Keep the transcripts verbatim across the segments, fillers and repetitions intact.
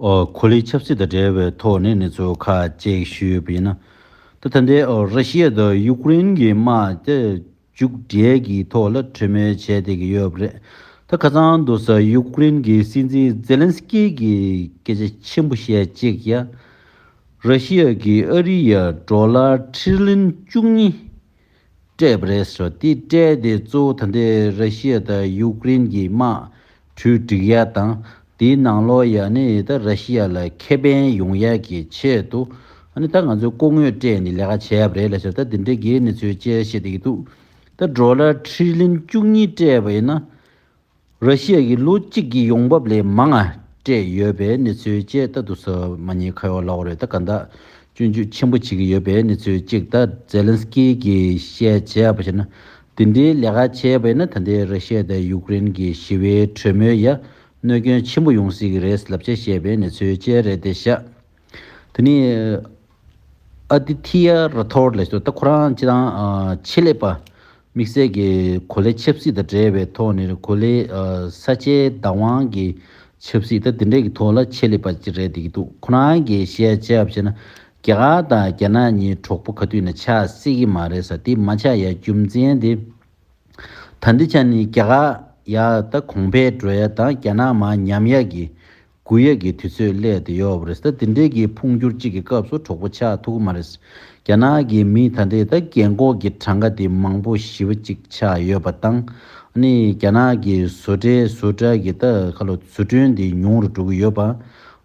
ཨོ། གོ་ལའི་ཆབ་སྲིད་དང་འབྲེལ་བའི་ཐོག་ནས་གནས་ཚུལ་ཁག་ཅིག་ཞུས་པ་ཡིན་ན། ད་ད་ལྟའི་ཨོ་ར་ཤི་ཡ་དང་ཡུཀ་རེན་གྱི་དམག་དེ་མཇུག་སྒྲིལ་གྱི་ཐོག་ལ་གྲོས་མོལ་བྱས་བསྡད་ཀྱི་ཡོད་པ་རེད། ད་ཁ་སང་དུས་ཡུཀ་རེན་གྱི་སྲིད་འཛིན་ཛེ་ལན་སི་ཀི་གིས་སྐད་ཆ་ཆེན་པོ་བཤད་ཅིག་ཡ། ར་ཤི་ཡ་གིས་ཨ་རི་ཡ་ཌོ་ལར་ཁྲི་ལིན་བཅུ་གཉིས་སྤྲད་པ་རེད་ཟེར། དེ་སྤྲད་དེ་གཙོ་བོ་ད་ལྟའི་ར་ཤི་ཡ་དང་ཡུཀ་རེན་གྱི་དམག་གྲོས་སྒྲིག་ཡ་དང་། དེའི་ནང་ལོགས་ཡ་ནི་ད་ར་ཤི་ཡ་ལ་ཁེ་ཕན་ཡོང་ཡ་གི་ཆེད་དུ། ཨ་ནི་ད་ང་ཚོས་ལྐོག་དངུལ་སྤྲད་ནས་ལས་ཀ་བྱས་པ་རེད་ལབ་ཟེར། ད་དེ་འདྲའི་གི་གནས་ཚུལ་བཅས་བཤད་བསྡད་ཀྱི་འདུག་ད་ཌོ་ལར་ཁྲི་ལིན་བཅུ་གཉིས་སྤྲད་པ་ཡིན་ན། ར་ཤི་ཡ་གིས་ལོ་གཅིག་གི་ཡོང་འབབ་ལས་མང་ང་སྤྲད་ཡོད་པའི་གནས་ཚུལ་བཅས་ད་དུ་ས་མ་ཉེས་ཁ་ཡོག་ལབ་དགོས་རེད། ད་ག་འདྲ་སྐྱོན་བརྗོད་ཆེན་པོ་བྱེད་ཀྱི་ཡོད་པའི་གནས་ཚུལ་གཅིག་ད་ཛེ་ལན་སི་ཀི་གིས་བཤད་བྱས་པ་བྱས་ན། དེ་འདྲའི་ལས་ཀ་བྱས་པ་ཡིན་ན་ད་ལྟའི་ར་ཤི་ཡ་དང་ཡུཀ་རེན་གྱི་ཞི་བའི་གྲོས་མོལ་ཡ་གནོད་སྐྱོན་ཆེན་པོ་ཡོང་སྲིད་ཀྱི་རེད་ལབ་བྱས་བཤད་པའི་གནས་ཚུལ་བཅས་རེད་དེ་ཤག་དེ་ནས་ཨ་ཏི་ཐི་ཡ་ར་ཐོར་ལབ་སོ། ད་ཁོ་རང་སྤྱིར་བཏང་ཨ་ཆེད་ལས་པ་དམིགས་བསལ་གྱི་གོ་ལའི་ཆབ་སྲིད་དང་འབྲེལ་བའི་ཐོག་ནས་གོ་ལའི་ཨ་ས་ཆའི་བདག་དབང་གི་ཆབ་སྲིད་ད་དེ་འདྲས་ཀྱི་ཐོག་ལ་ཆེད་ལས་པ་ཅིག་རེད་བསྡད་ཀྱི་འདུག་ཁོ་རང་གིས་བཤད་བྱས་པ་བྱས་ན། རྒྱ་གར་དང་རྒྱ་ནག་གཉིས་གྲོགས་པོ་ག་དུས་ནས་ཆགས་སྲིད་ཀྱི་མ་རེད་ཟེར། དེ་མ་ཆགས་ཡ་རྒྱུ་མཚན་དེ། ད་ལྟའི་ཆ་ནས་རྒྱ་གར་ཡ་ད་གོང་འཕེལ་འགྲོ་ཡ་དང་རྒྱ་ནག་མར་ཉམས་ཡ་གི་སྒུག་ཡ་གི་དུས་ཚོད་སླེབས་བསྡད་ཡོད་པ་རེད། ད་དེ་འདྲའི་གི་འཕོ་འགྱུར་གཅིག་གི་སྐབས་སུ་གྲོགས་པོ་ཆགས་ཐུབ་ཀྱི་མ་རེད། རྒྱ་ནག་གི་མི་ད་ལྟའི་ད་རྒན་འཁོགས་ཀྱི་གྲངས་ཀ་དེ་མང་པོ་ཞེ་པོ་ཅིག་ཆགས་ཡོད་པ་དང་། ཨ་ནི་རྒྱ་ནག་གི་བཟོ་གྲྭའི་བཟོ་གྲྭ་གི་ད་ཁ་ལོ་བཟོ་སྐྲུན་དེ་ཉུང་རུ་འགྲོ་གི་ཡོད་པ།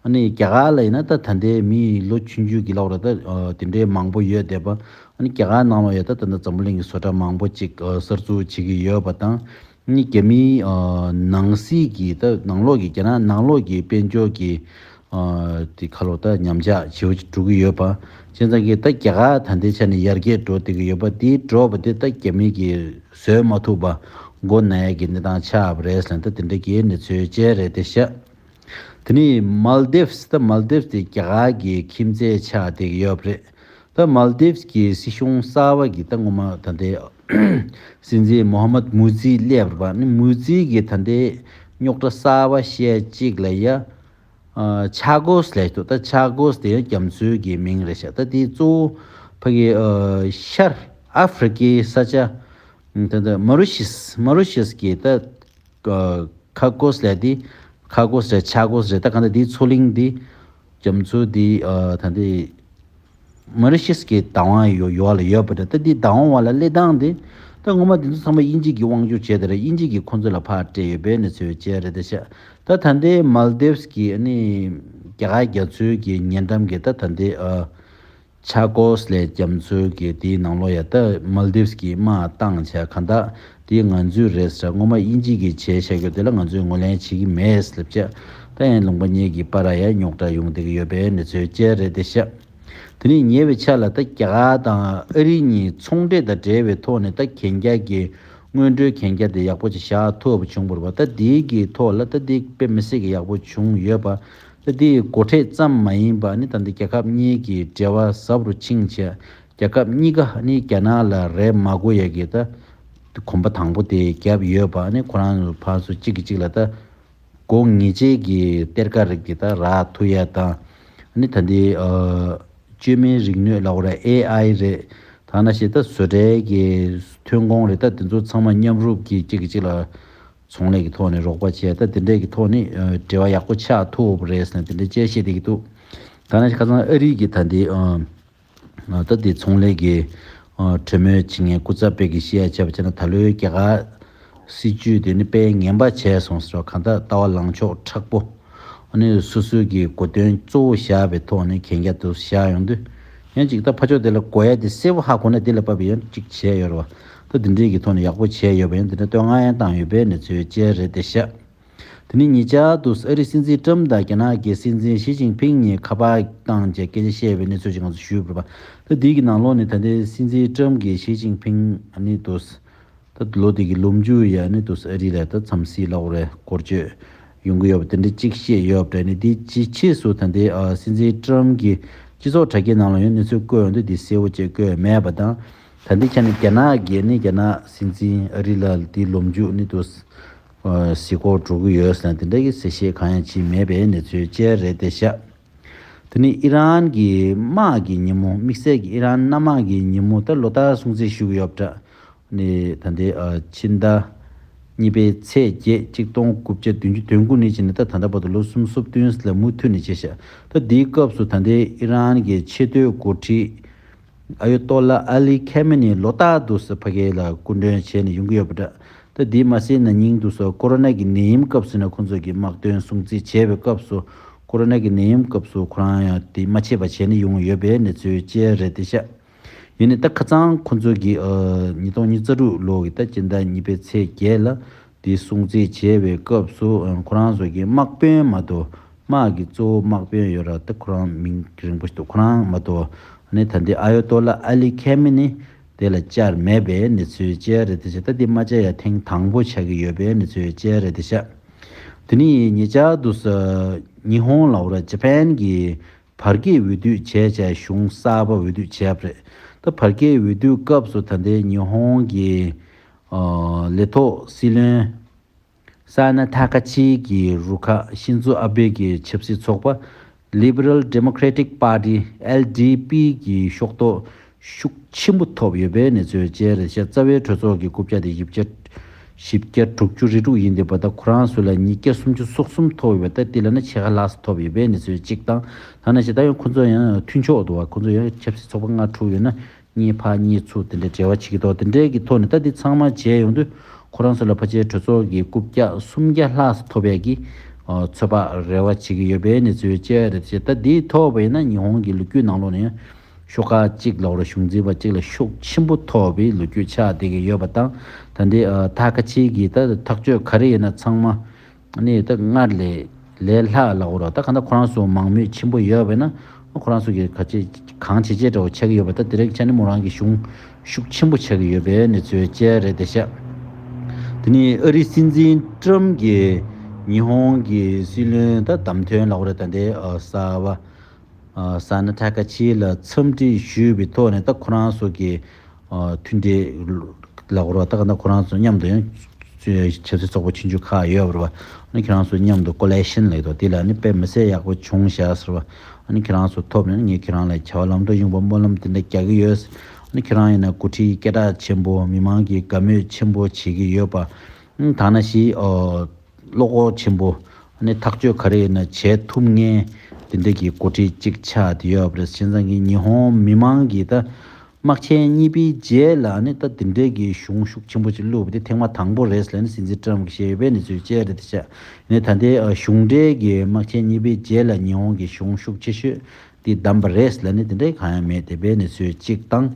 ཨ་ནི་རྒྱ་གར་ལ་ཡིན་ན་ད་ད་ལྟའི་མི་ལོ་ཆུང་ཆུང་གི་ལོག་ར་ད་ཨ་དེ་འདྲའི་མང་པོ་ཡོད་བསྡད་པ། ཨ་ནི་རྒྱ་གར་ནང་ལོགས་ཡ་ད་ད་ལྟ་འཛམ་བུ་གླིང་གི་བཟོ་གྲྭ་མང་པོ་ཅིག་ཨ་གསར་འཛུགས་བྱེད་ཀྱི་ཡོད་པ་དང་། ཨ་ནི་རྒྱ་མིའི་ཨ་ནང་སྲིད་ཀྱི་ད་ནང་ལོགས་ཀྱི་རྒྱ་ནག་ནང་ལོགས་ཀྱི་དཔལ་འབྱོར་གྱི་ཨ་དེ་ཁ་ལོ་ད་ཉམས་ཆག་ཞེ་པོ་ཅིག་འགྲོ་གི་ཡོད་པ། བྱས་ཙང་གི་ད་རྒྱ་གར་ད་ལྟའི་ཆ་ནས་ཡར་རྒྱས་འགྲོ་བསྡད་ཀྱི་ཡོད་པ། དེའི་འགྲོ་བ་དེ་ད་རྒྱ་མི་གིས་བཟོད་མ་ཐུབ་པ་མགོ་ན་ཡ་གི་གནས་སྟངས་ཆགས་པ་རེད་ཟེར། ད་དེ་འདྲ་གི་གནས་ཚུལ་བཅས་རེད་དེ་ཤག་དེ་ནས་མལ་དིབས། ད་མལ་དིབས་དེ་རྒྱ་གར་གྱི་ཁྱིམ་མཚེས་ཆགས་བསྡད་ཀྱི་ཡོད་པ་རེད། ད་མལ་དིབས་ཀྱི་སྲིད་གཞུང་གསར་པ་གི་ད་སྔོན་མ་ད་ལྟའི་སྲིད་འཛིན་མོ་ཧ་མད་མུ་ཛི་སླེབས་པ་ནི་མུ་ཛི་གི་ད་ལྟའི་རྙོག་དྲ་གསར་པ་བཤད་གཅིག་ལ་ཡ། ཨ་ཆ་གོས་ལབ་འདུག་ད་ཆ་གོས་དེ་རྒྱ་མཚོའི་གི་མིང་རེད་ཤག་ད་དེ་གཙོ་བོ་ཕ་གི་ཨ་ཤར་ཨ་ཧྥི་རི་ཀའི་ས་ཆ་ད་ལྟ་མོ་རི་ཤིས། མོ་རི་ཤིས་གི་ད་ཁ་ཁ་གོས་ལབ་དེ། ཁ་གོས་རེད། ཆ་གོས་རེད། ད་གང་ལྟར་དེའི་མཚོ་གླིང་དེ་རྒྱ་མཚོ་དེ་ཨ་ད་ལྟའི་མོ་རི་ཤིས་ཀྱི་བདག་དབང་ཡོ་ཡོ་བ་ལ་ཡོད་པ་རེད། ད་འདི་བདག་དབང་བ་ལ་སླེབས་སྟངས་དེ་ད་ངོ་མ་དེ་ཚོ་ཚང་མ་དབྱིན་ཇི་གིས་དབང་སྒྱུར་བྱས་དེ་རེད། དབྱིན་ཇི་གིས་ཁོ་ཚོ་ལ་ཕར་སྤྲད་ཡོད་པའི་གནས་ཚུལ་བཅས་རེད་དེ་ཤག་ད་ད་ལྟའི་མལ་དིབས་ཀྱི་ཨ་ནི་རྒྱ་གར་རྒྱ་མཚོའི་གི་ཉེ་འགྲམ་གྱི་ད་ད་ལྟའི་ཨ་ཆ་གོས་ལབ་རྒྱ་མཚོའི་གི་དེའི་ནང་ལོགས་ཡ་ད་མལ་དིབས་ཀྱི་དམག་བཏང་བྱས་གང་ལྟར་དེ་ང་ཚོའི་རེད་ཟེར། སྔོན་མ་དབྱིན་ཇི་གིས་བྱས་བཞག་རྒྱུ་དེ་ལ་ང་ཚོས་ངོས་ལེན་བྱེད་ཀྱི་མེད་ལབ་བྱས། ད་ཡང་ལུང་པ་གཉིས་ཀྱི་བར་ཡ་རྙོག་དྲ་ཡོང་བསྡད་ཀྱི་ཡོད་པའི་གནས་ཚུལ་བཅས་རེད་དེ་ཤག་དེ་ནས་ཉེ་བའི་ཆར་ལ་ད་རྒྱ་གར་དང་ཨ་རི་གཉིས་ཚོང་འབྲེལ་དང་འབྲེལ་བའི་ཐོག་ནས་ད་གན་རྒྱ་གི་སྔོན་འགྲོའི་གན་རྒྱ་དེ་ཡག་པོ་ཅིག་བཞག་ཐུབ་པ་བྱུང་བ་རེད་པ། ད་དེའི་གི་ཐོག་ལ་ད་དེ་དཔེ་མི་སྲིད་ཀྱི་ཡག་པོ་བྱུང་ཡོད་པ། ད་དེ་སྒོ་ཁྲལ་ཙམ་མ་ཡིན་པ་ནི་ད་འདི་རྒྱལ་ཁབ་གཉིས་ཀྱི་འབྲེལ་བ་ཟབ་རུ་ཕྱིན་བྱས། རྒྱལ་ཁབ་གཉིས་ཀ་ནི་རྒྱ་ནག་ལ་རེ་མ་དགོས་ཡ་གི་ད་གོམ་པ་དང་པོ་དེ་བརྒྱབ་ཡོད་པ། ནི་ཁོ་རང་ཚོ་ཕར་ཚུར་གཅིག་གིས་གཅིག་ལ་ད་སྒོ་ངེས་ཅན་གྱི་གཏེར་ཁ་རིགས་དེ་ད་རག་ཐུབ་ཡ་དང་། ནི་ད་འདི་ཨ་བཅོས་མིན་རིག་ནུས་ལབ་དགོས་རེད། ཨེ་ཨའི་རེད། ད་ནང་བཞིན་ད་བཟོ་གྲྭའི་གི་ཐོན་ཁུངས་རེད། ད་དེ་ཚོ་ཚང་མ་མཉམ་རུབ་ཀྱིས་གཅིག་གིས་གཅིག་ལ་ཚོང་ལས་ཀྱི་ཐོག་ནས་རོགས་པ་བྱས། ད་དེ་འདྲས་ཀྱི་ཐོག་ནས་ཨ་འབྲེལ་བ་ཡག་པོ་ཆགས་ཐུབ་པ་རེད་ཟེར་ནས་དེ་འདྲས་བཅས་བཤད་བསྡད་ཀྱི་འདུག་ད་ནང་བཞིན་ཁ་སང་ཨ་རི་གི་ད་འདི་ཨ་ད་འདི་ཚོང་ལས་ཀྱི་ཨ་གྲོས་མོལ་བྱེད་མཁན་སྐུ་ཚབ་པས་ཀྱིས་བཤད་ཡ་བྱས་པ་བྱས་ན། ད་ལོའི་རྒྱ་གར་སྲིད་ཇུས་དེ་ནི་དཔེ་ངན་པ་བྱས་སོང་ཟེར་བ། གང་ལྟར་ལྟ་བ་ལངས་ཕྱོགས་མཁྲེགས་པོ། ཨ་ནི་སོ་སོའི་གི་གོ་དོན་གཙོ་བོ་བཞག་པའི་ཐོག་ནས་གན་རྒྱ་དེ་བཞག་ཡོང་དུས། ཡང་ཅིག་ད་ཕར་ཕྱོགས་དེ་ལ་གོ་ཡ་དེ་གསལ་པོ་ཧ་གོ་ན་དེ་ལ་བབས་པའི་ཡང་ཅིག་བྱས་ཡོད་རེད་བ། ད་དེ་འདྲའི་གི་ཐོག་ནས་ཡག་པོ་བྱས་ཡོད་པ་ཡང་དེ་འདྲ་བསྟོད་བསྔགས་ཡང་བཏང་ཡོད་པའི་གནས་ཚུལ་བཅས་རེད་དེ་ཤག་དེ་ནས་ཉེ་ཆར་དུ་ཨ་རིའི་སྲིད་འཛིན་ཀྲམ་དང་རྒྱ་ནག་གི་སྲིད་འཛིན་ཞི་ཅིན་ཕིང་གཉིས་ཁ་པར་བཏང་རྗེས་སྐད་ཆ་བཤད་པའི་གནས་ཚུལ་ཅིག་ང་ཚོ་ཞུས་པ་རེད་པ། ད་དེའི་གི་ནང་ལོགས་ནས་ད་ལྟའི་སྲིད་འཛིན་ཀྲམ་གྱིས་ཞི་ཅིན་ཕིང་ཨ་ནི་དུ་ད་ལོ་དེ་གི་ལོ་མཇུག་ཡ་ནི་དུ་ཨ་རི་ལ་ད་འཚམས་གཟིགས་ལབ་དགོས་རེད། སྐོར་སྐྱོད་ཡོང་གི་ཡོད་པ་དེ་འདྲ་གཅིག་བཤད་ཡོད་པ་རེད། ནི་དེའི་རྗེས་ཕྱིས་སུ་ད་ལྟའི་ཨ་སྲིད་འཛིན་ཀྲམ་གྱི་སྤྱི་ཚོགས་དྲ་རྒྱའི་ནང་ལ་ཡང་གནས་ཚུལ་བཀོད་ཡོང་དུས་དེ་གསལ་པོ་བཅས་བཀོད་མེད་པ་དང་། ད་ལྟའི་ཆ་ནས་རྒྱ་ནག་གིས་ནི་རྒྱ་ནག་སྲིད་འཛིན་ཨ་རི་ལ་དེའི་ལོ་མཇུག་ནི་དུ་ གཟིགས་སྐོར་འགྲོ་གི་ཡོད་ཟེར་ན་དེ་འདྲ་གི་གསལ་བཤད་གང་ཡང་བྱས་མེད་པའི་གནས་ཚུལ་བཅས་རེད་དེ་ཤག་དེ་ནི་ཨི་རན་གྱི་དམག་གི་ཉིན་མོ། དམིགས་བསལ་གྱི་ཨི་རན་གནམ་དམག་གི་ཉིན་མོ་ད་ལོ་ལྟར་སྲུང་བརྩི་ཞུ་གི་ཡོད་པ་འདྲ། ནི་ད་ལྟའི་ཨ་ཕྱི་ཟླ་གཉིས་པའི་ཚེས་བརྒྱད། ཆིག་སྟོང་དགུ་བརྒྱ་བདུན་ཅུ་དོན་དགུ་ནས་བྱས་ནས་ད་ད་ལྟ་བར་དུ་ལོ་སུམ་ཅུ་སོ་བདུན་ལ་མུ་མཐུད་ནས་བྱས་ཤག་ད་འདིའི་སྐབས་སུ་ད་ལྟའི་ཨི་རན་གྱི་ཆེས་མཐོའི་འགོ་ཁྲིད་ཨ་ཡོ་ཏོ་ལ་ཨ་ལི་ཁེ་མེ་ནི་ལོ་ལྟར་དུ་ས་ཕ་གི་ལ་སྐུ་མགྲོན་བྱས་ནས་ཡོང་གི་ཡོད་པ་འདྲ། ད་འདི་མ་ཟད་ན་ཉིན་དུ་ས་ཀོ་རོ་ན་གི་ནད་ཡམས་སྐབས་སུ་ན་ཁོང་ཚོ་གི་དམག་དོན་སྲུང་བརྩི་བྱས་པའི་སྐབས་སུ། ཀོ་རོ་ན་གི་ནད་ཡམས་སྐབས་སུ་ཁོ་རང་ཡང་དེ་མ་ཆད་པ་བྱས་ནས་ཡོང་ཡོད་པའི་གནས་ཚུལ་བཅས་རེད་དེ་ཤག་ཡིན་ནའི་ད་ཁ་སང་ཁོང་ཚོ་གི་ཨ་ཉིས་སྟོང་ཉི་ཤུ་རྩ་དྲུག་ལོ་གི་ད་སྤྱི་ཟླ་གཉིས་པའི་ཚེས་བརྒྱད་ལ་དེ་སྲུང་བརྩི་བྱས་པའི་སྐབས་སུ་ཨ་ཁོ་རང་ཚོ་གི་དམག་དཔོན་མ་གཏོགས། དམག་གི་གཙོ་བོ་དམག་དཔོན་ཡོད་ར། ད་ཁོ་རང་མིང་རིང་པོ་ཞིག་འདུག་ཁོ་རང་མ་གཏོགས་ཨ་ནི་ད་ལྟའི་ཨ་ཡོ་ཏོ་ལ་ཨ་ལི་ཁེ་མེ་ནི་དེ་ལ་བཅར་མེད་པའི་གནས་ཚུལ་བཅས་རེད་དེ་ཤག་ད་དེ་མ་བཅར་ཡ་ཐེངས་དང་པོ་ཆགས་ཀྱི་ཡོད་པའི་གནས་ཚུལ་བཅས་རེད་དེ་ཤག་དེ་ནི་ཉེ་ཆར་དུ་ས་ཉི་ཧོང་ལ་འོ་ར་ཇ་པན་གྱི་བར་བརྒལ་འོས་བསྡུ་བྱས་བྱས་གཞུང་གསར་པ་འོས་བསྡུ་བྱས་པ་རེད། ད་བར་བརྒལ་འོས་བསྡུ་སྐབས་སུ་ད་ལྟའི་ཉི་ཧོང་གི་ཨ་ལས་ཐོག་སྲིད་བློན་ས་ན་ཐ་ཀ་ཆི་གི་རུ་ཁག་ཤིན་ཛོ་ཨ་བྷེ་གི་ཆབ་སྲིད་ཚོགས་པ་Liberal Democratic Party L D P གི་ཤོག་ཐོག་ཤུགས་ཆེན་པོ་ཐོབ་ཡོད་པའི་གནས་ཚུལ་བཅས་རེད་ཤག་རྩ་བའི་གྲོས་ཚོགས་ཀྱི་རྐུབ་བཀྱག་དེ་བཞི་བརྒྱ་བཞི་བརྒྱ་དྲུག་ཅུ་རེ་དྲུག་ཡིན་འདུག་པ། ད་ཁོ་རང་ཚོ་ལ་ཉིས་བརྒྱ་སུམ་ཅུ་སོ་གསུམ་ཐོབ་ཡོད་པ། ད་དེ་ལ་ན་ཕྱེད་ཀ་ལྷག་ཙམ་ཐོབ་ཡོད་པའི་གནས་ཚུལ་གཅིག་དང་། ཐ་ན་ཞེ་ད་ཡང་ཁོ་ཚོ་ཡང་མཐུན་ཕྱོགས་འདུག་བ། ཁོ་ཚོ་ཡང་ཆབ་སྲིད་ཚོགས་པ་ལྔ་དྲུག་ཡོད་ན། གཉིས་ཕར་གཉིས་ཚུར་དེ་འདྲའི་འབྲེལ་བ་བྱེད་ཀྱི་འདུག་དེ་འདྲའི་གི་ཐོག་ནས་ད་འདི་ཚང་མ་བྱས་ཡོང་དུས་ཁོ་རང་ཚོ་ལ་ཕལ་ཆེར་གྲོས་ཚོགས་ཀྱི་རྐུབ་བཀྱག་སུམ་བརྒྱ་ལྷག་ཙམ་ཐོབ་ཡས་ཀྱི་ཨ་ཚོད་དཔག་རེ་བ་བྱེད་ཀྱི་ཡོད་པའི་གནས་ཚུལ་བཅས་རེད་ཤག་ད་འདི་ཐོབ་པ་ཡིན་ན་ཉི་ཧོང་གི་ལོ་རྒྱུས་ནང་ལོགས་ནས་ཤོག་ཁག་གཅིག་ལ་འོ་ར་གཞུང་འཛིན་པ་གཅིག་ལ་ཤུགས་ཆེན་པོ་ཐོབ་པའི་ལོ་རྒྱུས་ཆགས་བསྡད་ཀྱི་ཡོད་པ་དང་། ད་འདི་ཨ་ཐ་ཀ་ཆི་གི་ད་ཐག་གཅོད་ག་རེ་ཡིན་ན་ཚང་མ། ནི་ད་སྔར་ལས་ལས་སླ་ལ་འོ་ར། ད་གང་ལྟར་ཁོ་རང་ཚོ་མང་མོས་ཆེན་པོ་ཡོད་པས་ན་ཁོ་རང་ཚོ་གི་ག་ཅི་གང་བྱེད་བྱེད་འདྲ་བོ་ཆགས་ཀྱི་ཡོད་པ། ད་དེ་རིང་ཆ་ནི་མོ་རང་གི་གཞུང་ཤུགས་ཆེན་པོ་ཆགས་ཀྱི་ཡོད་པའི་གནས་ཚུལ་བཅས་རེད་དེ་ཤག་དེ་ནི་ཨ་རིའི་སྲིད་འཛིན་ཀྲམ་གྱིས་ཉི་ཧོང་གི་སྲིད་བློན་ད་བདམས་ཐོན་ལ་འོ་ར། ད་ལྟའི་ཨ་གསར་པ། ཨ་ས་ན་ཐ་ཀ་ཆི་ལ་འཚམས་འདྲི་ཞུས་པའི་ཐོག་ནས་ད་ཁོ་རང་ཚོ་གི་ཨ་མཐུན་འབྲེལ་ལ་འོ་ར། ད་ག་ད་ཁོ་རང་ཚོ་མཉམ་དུ་ཡང་ཆབ་སྲིད་ཚོགས་པ་ཆུང་ཆུང་ཁག་ཡོད་པ་རེད་བ། ཨ་ནི་ཁྱེད་རང་ཚོ་མཉམ་དུ་ཀོ་ལི་ཤན་ལབ་འདུག་དེ་ལ་ནི་དཔེ་མི་སྲིད་ཡག་པོ་བྱུང་ཤག་ཟེར་བ། ཨ་ནི་ཁྱེད་རང་ཚོ་ཐོབ་ནས་ངས་ཁྱེད་རང་ལ་བྱ་བ་ལམ་འགྲོ་ཡོང་བ་སྨོན་ལམ་དེ་འདྲ་རྒྱག་གི་ཡོད། ཨ་ནི་ཁྱེད་རང་ཡིན་ན་འགོ་ཁྲིད་སྐད་གྲགས་ཆེན་པོ། མི་མང་གིས་དགའ་མོས་ཆེན་པོ་བྱེད་ཀྱི་ཡོད་པ། ཨ་ནི་ད་ནང་བཞིན་ཨ། བློ་ཁོག་ཆེན་པོ། ཨ་ནི་ཐག་གཅོད་ག་རེ་ཡིན་ན་བྱེད་ཐུབ་མཁན་དེ་འདྲ་གི་འགོ་ཁྲིད་ཅིག་ཆགས་བསྡད་ཡོད་པ་རེད། བྱས་ཙང་གི་ཉི་ཧོང་མི་མང་གིས་ད་དམག་ཆེན་གཉིས་པའི་རྗེས་ལ་ཨ་ནི་ད་དེ་འདྲ་གི་གཞུང་ཤུགས་ཆེན་པོ་ཅིག་བླུགས་པ་དེ་ཐེངས་མ་དང་པོ་རེད་ལབ་ནས་སྲིད་འཛིན་ཀྲམ་གྱིས་བཤད་ཡོད་པའི་གནས་ཚུལ་བཅས་རེད་དེ་ཤག་ཨ་ནི་ད་ལྟའི་ཨ་གཞུང་འབྲེལ་གྱི་དམག་ཆེན་གཉིས་པའི་རྗེས་ལ་ཉི་ཧོང་གི་གཞུང་ཤུགས་ཆེ་ཤོས་དེ་བདམས་པ་རེད་ལབ་ནས་དེ་འདྲ་གང་ཡང་མེད་བསྡད་པའི་གནས་ཚུལ་གཅིག་དང་།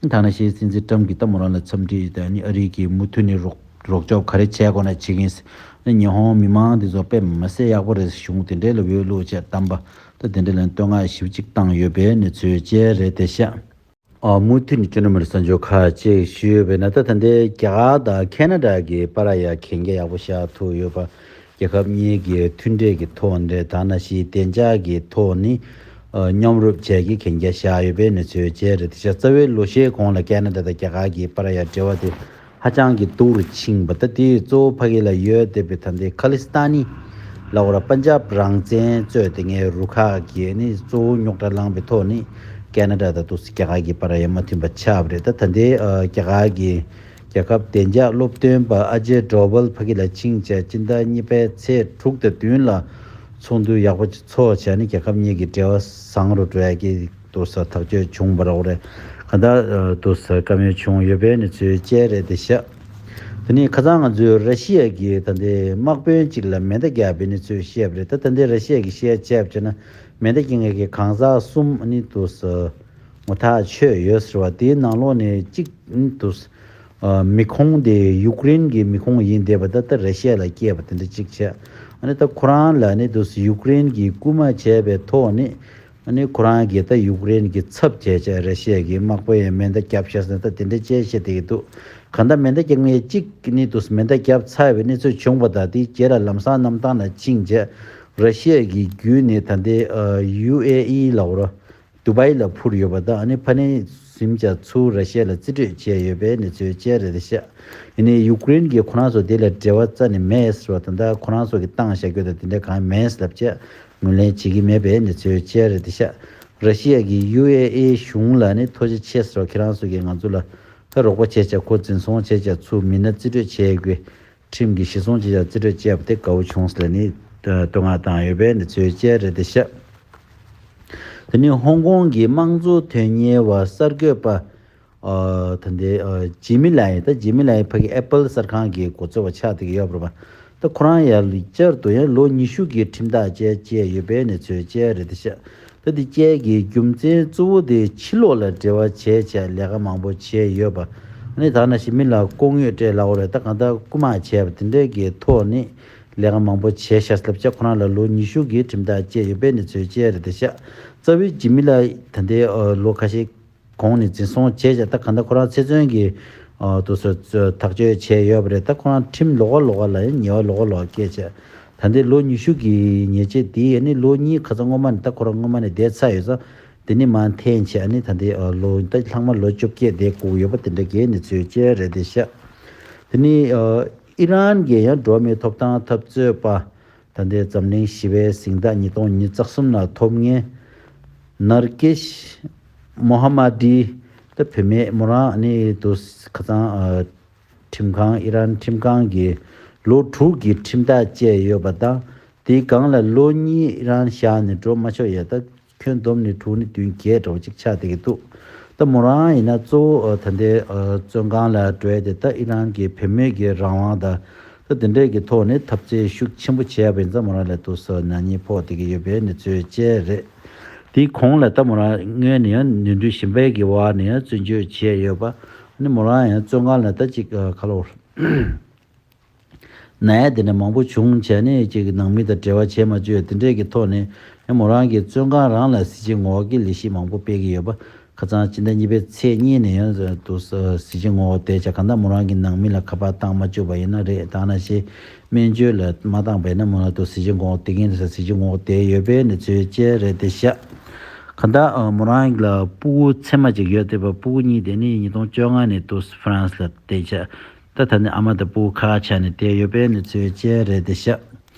ད་ནང་བཞིན་སྲིད་འཛིན་ཀྲམ་གྱིས་ད་མོ་རང་ལ་འཚམས་འདྲི་དང་ནི་ཨ་རི་གིས་མུ་མཐུད་ནས་རོགས་རོགས་སྐྱོབ་ག་རེ་བྱས་དགོས་ན་བྱེད་ཀྱིན། ནི་ཉི་ཧོང་མི་མང་འདི་ཚོ་དཔེ་མི་སྲིད་ཡག་པོ་རེད། གཞུང་དེ་འདྲའི་ལ་འོས་བླུགས་བྱས་བདམས་པ་ད་དེ་འདྲ་ལ་བསྟོད་བསྔགས་ཞེ་པོ་ཅིག་བཏང་ཡོད་པའི་གནས་ཚུལ་བཅས་རེད་དེ་ཤག་ཨ་མུ་མཐུད་ནས་ཅོ་ནི་མར་གསར་འགྱུར་ཁག་ཅིག་ཞུས་ཡོད་པས་ན། ད་ད་ལྟའི་རྒྱ་གར་དང་ཁེ་ན་ཌ་གི་བར་ཡ་གན་རྒྱ་ཡག་པོ་བཞག་ཐུབ་ཡོད་པ། རྒྱལ་ཁབ་གཉིས་ཀྱི་མཐུན་འབྲེལ་གྱི་ཐོག་ནས་ད་ནང་བཞིན་བདེ་འཇགས་ཀྱི་ཐོག་ནས་ཨ་མཉམ་རུབ་བྱས་ཀྱི་གན་རྒྱ་བཞག་ཡོད་པའི་གནས་ཚུལ་བཅས་རེད་དེ་ཤག་རྩ་བའི་ལོ་ཤས་གོང་ལ་ཁེ་ན་ཌ་དང་རྒྱ་གར་གྱི་བར་ཡ་འབྲེལ་བ་དེ་ཧ་ཅང་གི་སྡུག་རུ་ཕྱིན་པ། ད་དེ་གཙོ་བོ་ཕ་གི་ལ་ཡོད་བསྡད་པའི་ད་ལྟའི་ཁ་ལི་སི་ཐ་ནི་ལ་འོ་ར་པན་ཇབ་རང་བཙན་གཙོས་དེ་སྔའི་རུ་ཁག་གིས་ནི་གཙོ་བོ་རྙོག་དྲ་བསླངས་པའི་ཐོག་ནས་ཁེ་ན་ཌ་དང་དུ་རྒྱ་གར་གྱི་བར་ཡ་མ་མཐུན་པ་ཆགས་པ་རེད། ད་ད་ལྟའི་ཨ་རྒྱ་གར་གྱི་རྒྱལ་ཁབ་བདེ་འཇགས་སློབ་སྟོན་པ་ཨ་ཇེ་ཌོ་བལ་ཕ་གི་ལ་ཕྱིན་བྱས་སྤྱི་ཟླ་གཉིས་པའི་ཚེས་དྲུག་དང་བདུན་ལ་ཚོགས་འདུ་ཡག་པོ་ཅིག་ཚོགས་བྱས་ནས་རྒྱལ་ཁབ་གཉིས་ཀྱི་འབྲེལ་བ་བཟང་རུ་འགྲོ་ཡ་གི་དུ་ས་ཐག་གཅོད་བྱུང་བ་རེད། ག་ད་དུ་ས་བཀའ་མོལ་བྱུང་ཡོད་པའི་གནས་ཚུལ་བཅས་རེད་དེ་ཤག་དེ་ནས་ཁ་སང་ང་ཚོས་ར་ཤི་ཡ་གི་ད་ལྟའི་དམག་དཔོན་གཅིག་ལ་མེ་མདའ་བརྒྱབ་པའི་གནས་ཚུལ་བཤད་པ་རེད། ད་ད་ལྟའི་ར་ཤི་ཡ་གི་བཤད་བྱས་པ་བྱས་ན་མེ་མདའ་སྐྱེལ་མཁན་གྱི་གང་ཟག་གསུམ་ནི་དུ་ས་ངོ་ཐག་ཆོད་ཡོད་ཟེར་བ། དེའི་ནང་ལོགས་ནས་གཅིག་ནི་དུ་ས་ཨ་མི་ཁོང་དེ་ཡུཀ་རེན་གྱི་མི་ཁོང་ཡིན་བསྡད་པ། ད་ལྟ་ར་ཤི་ཡ་ལ་སྐྱེས་པ་དེ་འདྲ་གཅིག་བྱས། ཨ་ནི་ད་ཁོ་རང་ལ་ནི་དུ་ས་ཡུཀ་རེན་གྱིས་རྐུ་མ་བྱས་པའི་ཐོག་ནས་ཨ་ནི་ཁོ་རང་གིས་ད་ཡུཀ་རེན་གྱི་ཚབ་བྱས་བྱས་ར་ཤི་ཡ་གི་དམག་དཔོན་ཡང་མེ་མདའ་བརྒྱབ་ཤག་ཟེར་ད་དེ་འདྲ་བྱས་བཤད་བསྡད་ཀྱི་འདུག་གང་ལྟར་མེ་མདའ་རྒྱག་མཁན་གཅིག་ནི་དུ་ས་མེ་མདའ་བརྒྱབ་ཚར་བའི་གནས་ཚུལ་བྱུང་བ་དང་། དེའི་རྗེས་ལ་ལམ་སང་གནམ་ཐང་ལ་ཕྱིན་བྱས་ར་ཤི་ཡ་གི་བརྒྱུད་ནས་ད་ལྟའི་ཨ་ཡུ་ཨེ་ཨི་ལ་འོ་ར་དུ་བའི་ལ་འཕུར་ཡོད་པ་དང་། ཨ་ནི་ཕ་ནི་ ཁྲིམས་ཆ་ཚུར་ར་ཤི་ཡ་ལ་རྩིས་སྤྲོད་བྱས་ཡོད་པའི་གནས་ཚུལ་བཅས་རེད་ཤག་ཡིན་ནའི་ཡུཀ་རེན་གྱིས་ཁོ་རང་ཚོ་དེ་ལ་འབྲེལ་བ་རྩ་ནས་མེད་ཟེར་བ་དང་། ད་ཁོ་རང་ཚོ་གིས་བཏང་བཞག་རྒྱུ་དང་དེ་འདྲ་གང་མེད་ལབ་བྱས་ངོས་ལེན་བྱེད་ཀྱི་མེད་པའི་གནས་ཚུལ་བཅས་རེད་ཤག་ར་ཤི་ཡ་གིས་ཡུ་ཨེ་ཨེ་གཞུང་ལ་ནི་ཐུགས་རྗེ་ཆེ་ཟེར་བ། ཁྱེད་རང་ཚོ་གིས་ང་ཚོ་ལ་ད་རོགས་པ་བྱས་བྱས་ཁོ་འཛིན་བཟུང་བྱས་བྱས་ཚུར་མི་སྣ་རྩིས་སྤྲོད་བྱས་དགོས། ཁྲིམས་ཀྱི་གཞི་བཟུང་བྱས་བྱས་རྩིས་སྤྲོད་བྱས་པ་དེ་དགའ་བོ་བྱུང་ཟེར་ནས་བསྟོད་བསྔགས་བཏང་ཡོད་པའི་གནས་ཚུལ་བཅས་རེད་ཤག་དེ་ནས་ཧོང་ཀོང་གི་དམངས་གཙོ་དོན་གཉེར་བ་གསར་འགོད་པ། ཨ། ད་ལྟའི་ཨ་ཇི་མི་ལའི། ད་ཇི་མི་ལའི་ཕ་གི་ཨེ་པལ་གསར་ཁང་གི་འགོ་གཙོ་བ་ཆགས་བསྡད་ཀྱི་ཡོད་པ་རེད་པ། ད་ཁོ་རང་ཡང་བསྐྱར་དུ་ཡང་ལོ་ཉི་ཤུ་གི་ཁྲིམས་ཐག་བཅད་བཅད་ཡོད་པའི་གནས་ཚུལ་བཅས་རེད་ཤག་ད་འདི་བཅས་ཀྱི་རྒྱུ་མཚན་གཙོ་བོ་དེ་ཕྱི་ལོགས་ལ་འབྲེལ་བ་བྱས་བྱས་ལས་ཀ་མང་པོ་བྱས་ཡོད་པ། ཨ་ནི་ད་ནང་བཞིན་མི་ལ་ལྐོག་དངུལ་སྤྲད་ལབ་དགོས་རེད། ད་གང་ལྟར་རྐུ་མ་བྱས་པ་དེ་འདྲས་ཀྱི་ཐོག་ནས་ལས་ཀ་མང་པོ་བྱས་ཤག་ལབ་བྱས་ཁོ་རང་ལ་ལོ་ཉི་ཤུ་གི་ཁྲིམས་ཐག་བཅད་ཡོད་པའི་གནས་ཚུལ་བཅས་རེད་ཤག་རྩ་བའི་ཇི་མི་ལའི་ད་ལྟའི་ཨ་ལོ་ཁ་ཤས་གོང་ནས་འཛིན་བཟུང་བྱས་བྱས། ད་གང་ལྟར་ཁོ་རང་ཚེ་བཙོན་གྱི་ཨ་དུ་སོ་ཐག་གཅོད་བྱས་ཡོད་པ་རེད། ད་ཁོ་རང་ཁྲིམས་ལོགས་ཀ་ལོགས་ཀ་ལ་ཡང་ཉེས་པ་ལོགས་ཀ་ལོགས་ཀ་བཀལ་བྱས། ད་ལྟའི་ལོ་ཉི་ཤུ་གི་ཉེས་ཆད་དེ་ཨ་ནི་ལོ་གཉིས་ཁ་སང་སྔོན་མ་ནས་ད་ཁོ་རང་སྔོན་མ་ནས་བསྡད་ཚར་ཡོད་ཙང་། དེ་ནི་མར་འཐེན་བྱས་ཨ་ནི་ད་ལྟའི་ཨ་ལོ་ད་ལྷག་མ་ལོ་བཅོ་བརྒྱད་བསྡད་དགོས་ཀྱི་ཡོད་པ་དེ་འདྲ་གི་གནས་ཚུལ་བཅས་རེད་ཤག་དེ་ནི་ཨ་ཨི་རན་གྱི་ཡང་འགྲོ་བ་མིའི་ཐོབ་ཐང་འཐབ་རྩོད་པ། ད་ལྟའི་འཛམ་གླིང་ཞི་བའི་གཟེངས་རྟགས་ཉིས་སྟོང་ཉི་ཤུ་རྩ་གསུམ་ལ་ཐོབ་མཁན་ནར་ཀེཤ་མོ་ཧ་མ་ཏི། ད་བུད་མེད་མོ་རང་ནི་དུ་ཁ་སང་ཨ་ཁྲིམས་ཁང་། ཨི་རན་ཁྲིམས་ཁང་གིས་ལོ་དྲུག་གི་ཁྲིམས་ཐག་བཅད་ཡོད་པ་དང་། དེའི་སྒང་ལ་ལོ་གཉིས་ཨི་རན་བཞག་ནས་འགྲོ་མ་ཆོག་ཡས། ད་ཁྱོན་བསྡོམས་ནས་དྲུག་ནས་བདུན་བརྒྱད་འདྲ་བོ་ཅིག་ཆགས་བསྡད་ཀྱི་འདུག་ད་མོ་རང་ཡིན་ན་གཙོ་བོ་ཨ་ད་ལྟའི་ཨ་བཙོན་ཁང་ལ་འགྲོ་ཡས་དེ་ད་ཨི་རན་གྱི་བུད་མེད་ཀྱི་རང་དབང་དང་། ད་དེ་འདྲས་ཀྱི་ཐོག་ནས་འཐབ་རྩོད་ཤུགས་ཆེན་པོ་བྱས་པ་ཡིན་ཙང་མོ་རང་ལ་དུ་སོ་ན་ནིང་ཕོག་བསྡད་ཀྱི་ཡོད་པའི་གནས་ཚུལ་བཅས་རེད། དེའི་གོང་ལ་ད་མོ་རང་སྔོན་ནས་ཡང་ནོར་འཁྲུལ་གཞན་པའི་གི་འོག་ནས་ཡང་བཙོན་འཇུག་བྱས་ཡོད་པ། ཨ་ནི་མོ་རང་ཡང་བཙོན་ཁང་ལ་ད་ཅིག་ཨ་ཁ་ལོ་ན་ཡ་དེ་འདྲ་མང་པོ་བྱུང་བྱས་ནས་ཅིག་ནང་མི་དང་འབྲེལ་བ་བྱས་མ་བཅུག་དེ་འདྲས་ཀྱི་ཐོག་ནས་ཡང་མོ་རང་གི་བཙོན་ཁང་རང་ལ་གཟི་བརྗིད་ངོ་རྒོལ་གྱི་ལས་གཞི་མང་པོ་སྤེལ་གྱི་ཡོད་པ། ཁ་སང་སྤྱི་ཟླ་གཉིས་པའི་ཚེས་གཉིས་ནས་ཡང་དུ་གཟི་བརྗིད་ངོ་རྒོལ་དེ་བྱས། གང་ལྟར་མོ་རང་གི་ནང་མི་ལ་ཁ་པར་བཏང་མ་བཅུག་པ་ཡིན་ན་རེད། ད་ནང་བཞིན་སྨན་བཅོས་ལ་མ་བཏང་པ་ཡིན་ན་མོ་རང་དུ་གཟི་བརྗིད་ངོ་རྒོལ་དེ་གིན་གཟི་བརྗིད་ངོ་རྒོལ་དེ་ཡོད་པའི་གནས་ཚུལ་བཅས་རེད་དེ་ཤག་གང་ལྟར་མོ་རང་ལ་སྤུ་གུ་མཚེ་མ་ཅིག་ཡོད་བསྡད་པ། སྤུ་གུ་གཉིས་དེ་ནི་ཉིས་སྟོང་བཅོ་ལྔ་ནས་དུ་ཧྥ་རན་སི་ལ་བསྡད་ཤག་ད་ད་ནི་ཨ་མ་དང་སྤུ་གུ་ཁ་ཁ་ཆགས་ནས་བསྡད་ཡོད་པའི་གནས་ཚུལ་བཅས་རེད་དེ་ཤག་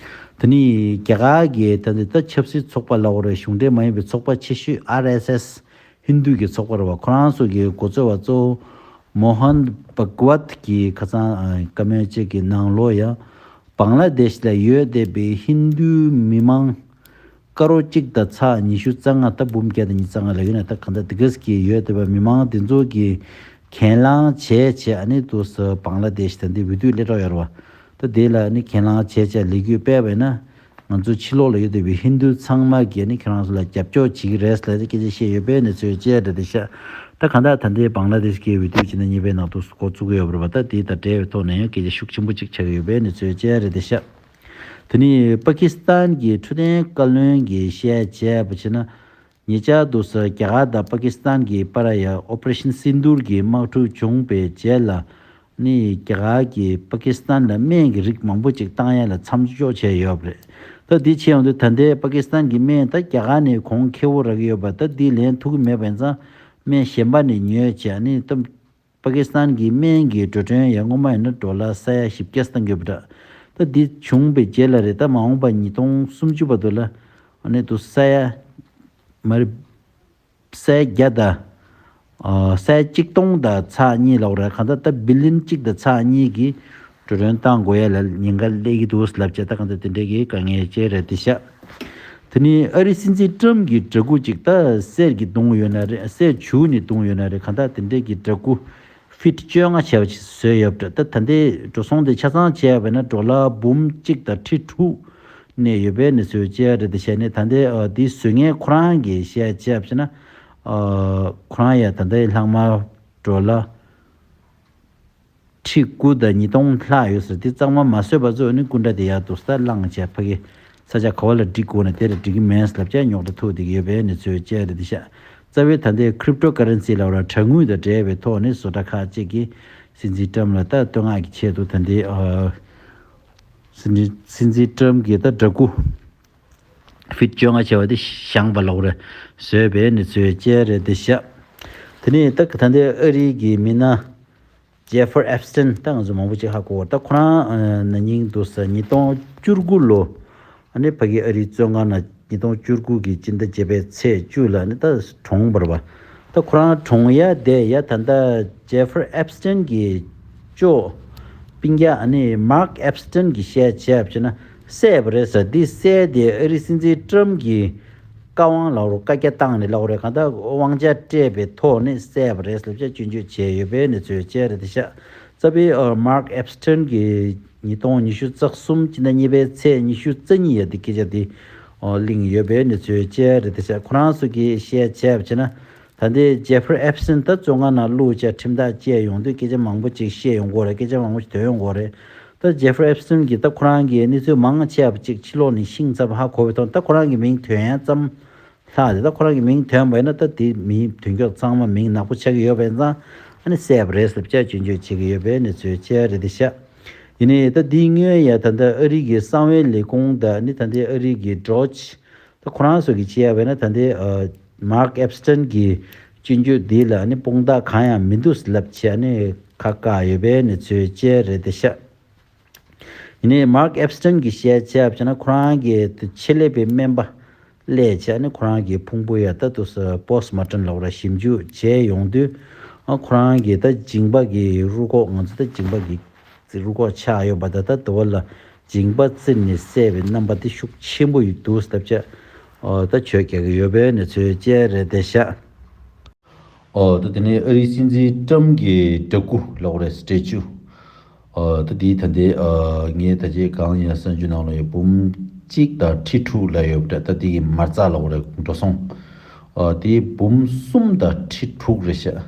དེ་ནི་རྒྱ་གར་གྱི་ད་ནི་ད་ཆབ་སྲིད་ཚོགས་པ་ལབ་དགོས་རེད། གཞུང་འབྲེལ་མ་ཡིན་པའི་ཚོགས་པ་ཆེ་ཤོས་ཨར་ཨེས་ཨེས་ཧིན་རྡུ་གི་ཚོགས་པ་རེད་བ། ཁོ་རང་ཚོ་གི་འགོ་གཙོ་བ་གཙོ་བོ་མོ་ཧན་བྷག་ཝད་ཀྱིས་ཁ་སང་ཨ་བཀའ་མོལ་གཅིག་གི་ནང་ལོགས་ཡང་། བང་ལ་དེཤ་ལ་ཡོད་བསྡད་པའི་ཧིན་རྡུའི་མི་མང་ཀ་རོ་གཅིག་དང་ཚེག་ཉི་ཤུ་རྩ་ལྔ། ད་འབུམ་བརྒྱ་དང་ཉི་ཤུ་རྩ་ལྔ་ལབ་ཡོད་ན། ད་གང་ལྟར་དེ་ག་ཙམ་གྱི་ཡོད་བསྡད་པའི་མི་མང་དེ་ཚོ་གིས་གྱེན་ལངས་བྱས་བྱས་ཨ་ནི་དུ་སུ་བང་ལ་དེཤ་ད་འདི་འོས་བསྡུ་སླེབས་གྲབས་ཡོད་རེད་བ། ད་དེ་ལ་ཨ་ནི་གྱེན་ལངས་བྱས་བྱས་ལས་འགུལ་སྤེལ་བ་ཡིན་ན། ང་ཚོ་ཕྱི་ལོགས་ལ་ཡོད་བསྡད་པའི་ཧིན་རྡུ་ཚང་མ་གིས་ཨ་ནི་ཁྱེད་རང་ཚོ་ལ་རྒྱབ་སྐྱོར་བྱེད་ཀྱི་རེད་ཟེར་ཏེ་སྐད་ཆ་བཤད་ཡོད་པའི་གནས་ཚུལ་བཅས་རེད་དེ་ཤག་ད་གང་ལྟར་ད་ལྟའི་བང་ལ་དེཤ་གི་འོས་བསྡུ་བྱས་ན་གཉིས་པའི་ནང་དུ་འགོ་བཙུགས་ཀྱི་ཡོད་རེད་བ། ད་དེ་དང་འབྲེལ་བའི་ཐོག་ནས་ཡང་སྐད་ཆ་ཤུགས་ཆེན་པོ་ཅིག་ཆགས་ཀྱི་ཡོད་པའི་གནས་ཚུལ་བཅས་རེད་དེ་ཤག་དེ་ནི་པ་ཀི་སི་ཐན་གྱི་འཕྲོད་བསྟེན་བཀའ་བློན་གྱིས་བཤད་བྱས་པ་བྱས་ན། ཉེ་ཆར་དུ་ས་རྒྱ་གར་དང་པ་ཀི་སི་ཐན་གྱི་བར་ཡ་ཨོ་པ་རེ་ཤན་སིན་དུར་གྱི་དམག་འཁྲུག་བྱུང་བའི་རྗེས་ལ་ནི་རྒྱ་གར་གྱིས་པ་ཀི་སི་ཐན་ལ་སྨན་གྱི་རིགས་མང་པོ་ཅིག་བཏང་ཡ་ལ་མཚམས་འཇོག་བྱས་ཡོད་པ་རེད། ད་འདི་བྱས་ཡོང་དུས་ད་ལྟའི་པ་ཀི་སི་ཐན་གྱི་སྨན་ད་རྒྱ་གར་ནས་གོང་ཁེ་པོ་རག་གི་ཡོད་པ། ད་འདི་ལེན་ཐུབ་ཀྱི་མེད་པ་ཡིན་ཙང་སྨན་གཞན་པ་ནས་ཉོས་བྱས་ནི་ད། པ་ཀི་སི་ཐན་གྱི་སྨན་གྱི་འགྲོ་གྲོན་ཡང་སྔོན་མ་ཡིན་ན་ཌོ་ལར་ས་ཡ་བཞི་བརྒྱ་བཏང་གི་ཡོད་པ་འདྲ། ད་འདི་བྱུང་བའི་རྗེས་ལ་རེད། ད་མ་འོངས་པ་ཉིས་སྟོང་སུམ་ཅུ་བར་དུ་ལ་ཨ་ནི་དུ་ས་ཡ་མ་རེད། ས་ཡ་བརྒྱ་དང་ཨ་ས་ཡ་གཅིག་སྟོང་དང་ཚེག་གཉིས་ལབ་རེད། གང་ལྟར་ད་བི་ལི་ཡན་གཅིག་དང་ཚེག་གཉིས་ཀྱི་འགྲོ་གྲོན་བཏང་དགོས་ཡ་ལ་ཉེན་ཁ་སླེབས་ཀྱི་འདུག་ལབ་བྱས། ད་གང་ལྟར་དེ་འདྲའི་གི་དཀའ་ངལ་ཅིག་རེད་དེ་ཤག་དེ་ནི་ཨ་རིའི་སྲིད་འཛིན་ཏྲམ་གྱི་འདྲ་སྐུ་ཅིག་ད་གསེར་གྱིས་བརྡུངས་ཡོད་ན་རེད། གསེར་བྱུགས་ནས་བརྡུངས་ཡོད་ན་རེད། གང་ལྟར་དེ་འདྲའི་གི་འདྲ་སྐུ་ཕིཊ་བཅོ་ལྔ་བྱས་པ་ཞིག་བཟོས་ཡོད་པ་འདྲ། ད་ད་ལྟའི་འགྲོ་སོང་དེ་ཆ་ཚང་བྱས་པ་ན་ཌོ་ལར་འབུམ་གཅིག་དང་ཁྲི་དྲུག་གནས་ཡོད་པའི་གནས་ཚུལ་བཅས་རེད་དེ་བཤད་ནས། ད་ལྟའི་ཨ་འདི་བཟོ་མཁན་ཁོ་རང་གིས་བཤད་བྱས་པ་ཞིག་ན། ཨ་ཁོ་རང་ཡང་ད་ལྟའི་ལྷག་མ་ཌོ་ལར་ཁྲི་དགུ་དང་ཉིས་སྟོང་ལྷག་ཡོད་ཟེར། དེ་གཙང་མ་མ་བཟོས་པ་ཚོ་ནི་སྐུ་འདྲ་དེ་ཡར་དུ་ས་བླངས་བྱས་ཕ་གི་ས་ཆ་ག་བ་ལ་སྒྲིག་དགོས་ན་དེ་ལ་སྒྲིག་གི་མིན་ལབ་བྱས་རྙོག་དྲ་ཐུག་བསྡད་ཀྱི་ཡོད་པའི་གནས་ཚུལ་བཅས་རེད་དེ་ཤག་རྩ་བའི་ད་ལྟའི་ཁི་རིབ་ཊོ་ཀ་རན་སི་ལབ་ར་དྲ་དངུལ་དང་འབྲེལ་བའི་ཐོག་ནས་བཟོ་གྲྭ་ཁག་ཅིག་གིས་སྲིད་འཛིན་ཏྲམ་ལ་ད་བསྟོད་བསྔགས་ཀྱི་ཆེད་དུ་ད་ལྟའི་ཨ་སྲིད་འཛིན་སྲིད་འཛིན་ཏྲམ་གྱི་ད་འདྲ་སྐུ་ཕིཊ་བཅོ་ལྔ་བྱས་པ་དེ་བཞེངས་པ་ལབ་རེད། བཟོས་པའི་གནས་ཚུལ་བཅས་རེད་དེ་ཤག་དེ་ནས་ད་ད་ལྟའི་ཨ་རིའི་གི་མི་སྣ་ཇེ་ཧྥ་རི་ཨེབ་སི་ཏན། ད་ང་ཚོ་མང་པོ་ཅིག་ཧ་གོ་བ། ད་ཁོ་རང་ཨ་ན་ནིང་དུ་ས་ཉིས་སྟོང་བཅུ་དགུ་ལོ། ཨ་ནི་ཕ་གི་ཨ་རིའི་བཙོན་ཁང་ནང་ཉིས་སྟོང་བཅུ་དགུ་གི་སྤྱི་ཟླ་བརྒྱད་པའི་ཚེས་བཅུ་ལ་ནི་ད་གྲོངས་པ་རེད་པ། ད་ཁོ་རང་གྲོངས་ཡ་དེ་ཡ་ད་ལྟ་ཇེ་ཧྥ་རི་ཨེབ་སི་ཏན་གྱི་ཅོ་སྤུན་ཀྱག་ཨ་ནི་མཱག་ཨེབ་སི་ཏན་གྱིས་བཤད་བྱས་པ་བྱས་ན་བསད་པ་རེད་ཟེར། འདི་བསད་དེ་ཨ་རིའི་སྲིད་འཛིན་ཀྲམ་གྱིས་བཀའ་དབང་ལབ་རོགས། བཀའ་རྒྱ་བཏང་ནས་ལབ་རེད། གང་ལྟར་དབང་ཆ་སྤྲད་པའི་ཐོག་ནས་བསད་པ་རེད་ཟེར་བྱས་སྐྱོན་བརྗོད་བྱས་ཡོད་པའི་གནས་ཚུལ་བཅས་རེད་དེ་ཤག་རྩ་བའི་ཨ་མཱག་ཨེབ་སི་ཏན་གྱིས་ཉིས་སྟོང་ཉི་ཤུ་རྩ་གསུམ་སྤྱི་ཟླ་གཉིས་པའི་ཚེས་ཉི་ཤུ་རྩ་གཉིས་ཡ་དེ་སྐད་ཆ་དེ་ཨོ་གླེང་ཡོད་པའི་གནས་ཚུལ་བཅས་རེད་དེ་ཤག་ཁོ་རང་ཚོ་གིས་བཤད་བྱས་པ་བྱས་ན། ད་ལྟའི་ཇེ་ཧྥ་རི་ཨེབ་སི་ཏན་ད་བཙོན་ཁང་ནང་བླུགས་བྱས་ཁྲིམས་ཐག་བཅད་ཡོང་དུས་སྐད་ཆ་མང་པོ་ཅིག་བཤད་ཡོང་གི་ཡོད་རེད། སྐད་ཆ་མང་པོ་ཞིག་ཐོན་ཡོང་གི་ཡོད་རེད། ད་ཇེ་ཧྥ་རི་ཨེབ་སི་ཏན་གྱིས་ད་ཁོ་རང་གིས་གནས་ཚུལ་མང་ཆེ་བ་ཅིག་ཕྱི་ལོགས་ནས་ཤེས་ཚར་བ་ཧ་གོ་བའི་ཐོག་ད་ཁོ་རང་གི་མིང་ཐོན་ཡ་ཙམ་ལྷག་དེ། ད་ཁོ་རང་གི་མིང་ཐོན་པ་ཡིན་ན་ད་དེ་མི་དོན་གཅོད་ཚང་མ་མིང་ནག་པོ་ཆགས་ཀྱི་ཡོད་པ་ཡིན་ཙང་ཨ་ནི་བསད་པ་རེད་ཟེར་བྱས་སྐྱོན་བརྗོད་བྱེད་ཀྱི་ཡོད་པའི་གནས་ཚུལ་བཅས་རེད་དེ་ཤག་ཡིན་ནའི་ད་དེའི་སྔོན་ཡ་ད་ལྟ་ཨ་རི་གི་གསང་བའི་ལས་ཁུངས་དང་ཨ་ནི་ད་ལྟའི་ཨ་རི་གི་ཌོ་ཇི་ད་ཁོ་རང་ཚོ་གིས་བྱས་པ་ཡིན་ན་ད་ལྟའི་ཨ་མཱག་ཨེབ་སི་ཏན་གྱི་སྐྱོན་བརྗོད་འདི་ལ་ནི་དཔང་རྟགས་གང་ཡང་མི་འདུག་ལབ་བྱས་ནས་ཁ་བཀག་ཡོད་པའི་གནས་ཚུལ་བཅས་རེད་དེ་ཤག་ཡིན་ནའི་མཱག་ཨེབ་སི་ཏན་གྱིས་བཤད་བྱས་པ་བྱས་ན་ཁོ་རང་གི་ཆེད་ལས་པའི་སྨན་པ་སླེབས་བྱས་ནས་ཁོ་རང་གི་ཕུང་པོ་ཡ་ད་དུ་ས་པོ་སི་ཊི་མོར་ཊམ་ལབ་ར་ཞིབ་འཇུག་བྱས་ཡོང་དུས་ཨ་ཁོ་རང་གི་ད་མཇིང་པ་གི་རུས་ཁོག་ང་ཚོ་ད་མཇིང་པ་གི་རུས་ཁོག་ཆགས་ཡོད་པ་ད་ད་དུ་བ་ལ་མཇིང་པ་བཙིར་ནས་བསད་པའི་རྣམ་པ་དེ་ཤུགས་ཆེན་པོ་ཡོད་འདུག་ལབ་བྱས་ཨོ་ད་བརྗོད་རྒྱག་གི་ཡོད་པའི་གནས་ཚུལ་བཅས་རེད་དེ་ཤག་ཨོ་ད་དེ་ནས་ཨ་རིའི་སྲིད་འཛིན་ཀྲམ་གྱི་འདྲ་སྐུ་ལབ་རེད། སི་ཊེ་ཅུ། ཨོ་ད་དེའི་ད་ལྟའི་ཨ་ངས་ད་ཅི་གང་ཡིན་གསར་འགྱུར་ནང་ལ་ཡོད། འབུམ་གཅིག་དང་ཁྲི་དྲུག་ལ་ཡོད་པ་འདྲ། ད་དེ་གི་མ་རྩ་ལབ་རེད། འགྲོ་སོང་ཨོ་དེ་འབུམ་གསུམ་དང་ཁྲི་དྲུག་རེད་ཤག་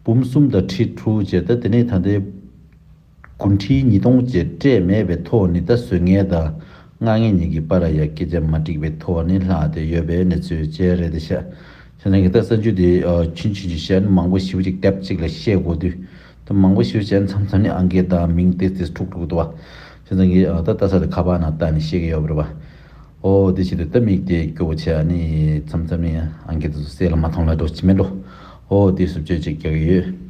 འབུམ་གསུམ་དང་ཁྲི་དྲུག་བྱས། ད་དེ་ནས་ད་ལྟའི་གུང་ཁྲན་ཉིས་སྟོང་བཅས་སྤྲད་མེད་པའི་ཐོག་ནས་ད་བཟོ་མཁན་དང་མངགས་མཁན་གཉིས་ཀྱི་བར་ཡ་སྐད་ཆ་མ་འགྲིག་པའི་ཐོག་ནས་ལྷག་བསྡད་ཡོད་པའི་གནས་ཚུལ་བཅས་རེད་དེ་ཤག་བྱས་ཙང་གི་ད་གསར་འགྱུར་དེ་ཨ་ཆུང་ཆུང་ཅིག་བཤད་ན་མང་པོ་ཞེ་པོ་ཅིག་དེབ་གཅིག་ལ་བཤད་དགོས་དུས་ད་མང་པོ་ཞེ་པོ་བཤད་ན་མཚམས་མཚམས་ནས་ཨང་ཀི་དང་མིང་ཏོག་ཙམ་འཁྲུག་འདུག་བ། བྱས་ཙང་གི་ཨ་ད་ལྟ་ས་དེ་ཁ་པར་ནང་བལྟས་ནས་བཤད་ཀྱི་ཡོད་པ་རེད་བ། ཨོ་དེ་བྱེད་དུས་ད་མིག་དེ་སྐྱོ་བོ་བྱས་ནས་མཚམས་མཚམས་ནས་ཨང་ཀི་དེ་ཚོ་གསལ་ལ་མ་མཐོང་ལ་འགྲོ་ཅི་མེད་འགྲོ། ཨོ་དེ་བཟོ་བཅོས་ཅིག་རྒྱག་གི་ཡོད།